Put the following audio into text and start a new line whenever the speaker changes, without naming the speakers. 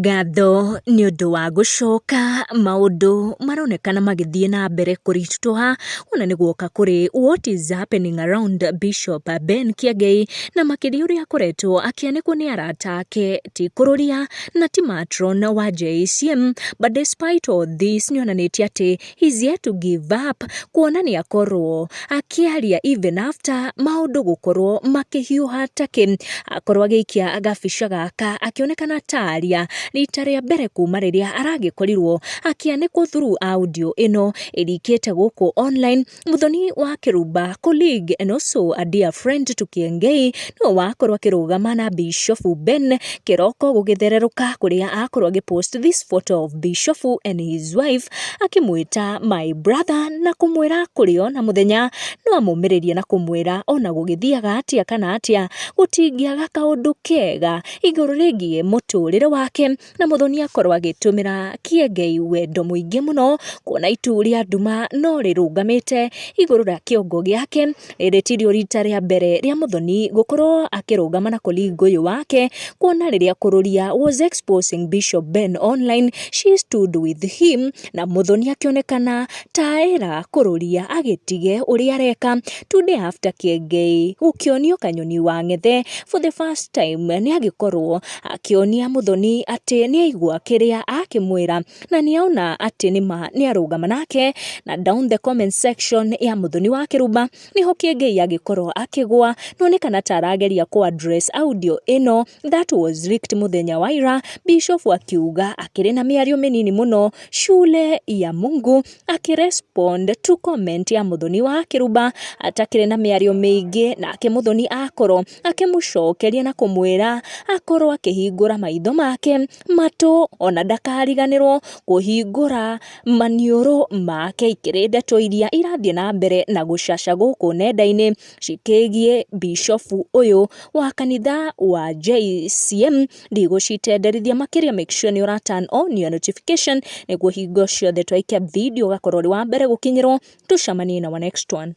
Ngatho nĩ ũndũ wa gũcoka maũndũ maronekana magĩthiĩ na mbere kũritũha, ona nĩ guoka kũrĩ what is happening around Bishop Ben Kiengei, na makĩria ũrĩa akoretwo akĩanĩkwo nĩ arata ake ti kũrũria na ti matron wa JCM. But despite all this, nĩ onanĩtie atĩ he's yet to give up, kuona nĩ akorwo akĩaria even after maũndũ gũkorwo makĩhiũha takĩ akorwo agĩikia gabica gaka akĩonekana taria rita rĩa mbere kuma rĩrĩa aragĩkorirwo akĩanĩkwo through audio ĩno ĩrikĩte gũkũ online. Muthoni wa Kĩrumba, colleague and also a dear friend to Kiengei, nĩwe wakorwo akĩrũgama na Bishop Ben kĩroko gũgĩthererũka, kũrĩa akorwo agĩpost this photo of Bishop and his wife, akĩmwĩta "my brother" na kũmwĩra kũrĩ ona mũthenya no amũmĩrĩrie na kũmwĩra ona gũgĩthiaga atĩa kana atĩa gũtingĩaga kaũndũ kega igũrũ rĩgiĩ mũtũrĩre wake. Na Muthoni akorwo agĩtũmĩra Kiengei wendo mũingĩ mũno, kuona itu rĩa nduma no rĩrũgamĩte igũrũ rĩa kĩongo gĩake. Rĩrĩ tirio rita rĩa mbere rĩa Muthoni gũkorwo akĩrũgama na colleague ũyũ wake, kuona rĩrĩa Kũrũria was exposing Bishop Ben online, she stood with him, na Muthoni akĩonekana taera Kũrũria agĩtige ũrĩa areka. Today, after Kiengei gũkĩonio kanyoni wa ng'ethe for the first time, nĩ agĩkorwo akĩonia Muthoni atĩ nĩ aigua kĩrĩa akĩmwĩra na nĩ aona atĩ nĩma nĩ arũgama nake. Na down the comment section ya Muthoni wa Kĩrumba nĩho Kiengei agĩkorwo akĩgwa, nonekana ta arageria kũ address audio ĩno that was leaked mũthenya wa ira, Bishop akiuga akĩrĩ na mĩario mĩnini mũno shule ya Mungu, akĩrespond to comment ya Muthoni wa Kĩrumba atakĩrĩ na mĩario mĩingĩ. Nake Muthoni akorwo akĩmũcokeria na kũmwĩra akorwo akĩhingũra maitho make, matũ, ona ndakariganĩrwo kũhingũra maniũrũ make ikĩrĩ ndeto iria irathiĩ na mbere na gũcaca gũkũ nenda-inĩ cikĩgiĩ bishofu ũyũ wa kanitha wa JCM. Ndigũcitenderithia makĩria, make sure nĩ ũra turn on your notification nĩguo hingo ciothe twaikia video ũgakorwo ũrĩ wa mbere gũkinyĩrwo. Tucemanie na wa next one.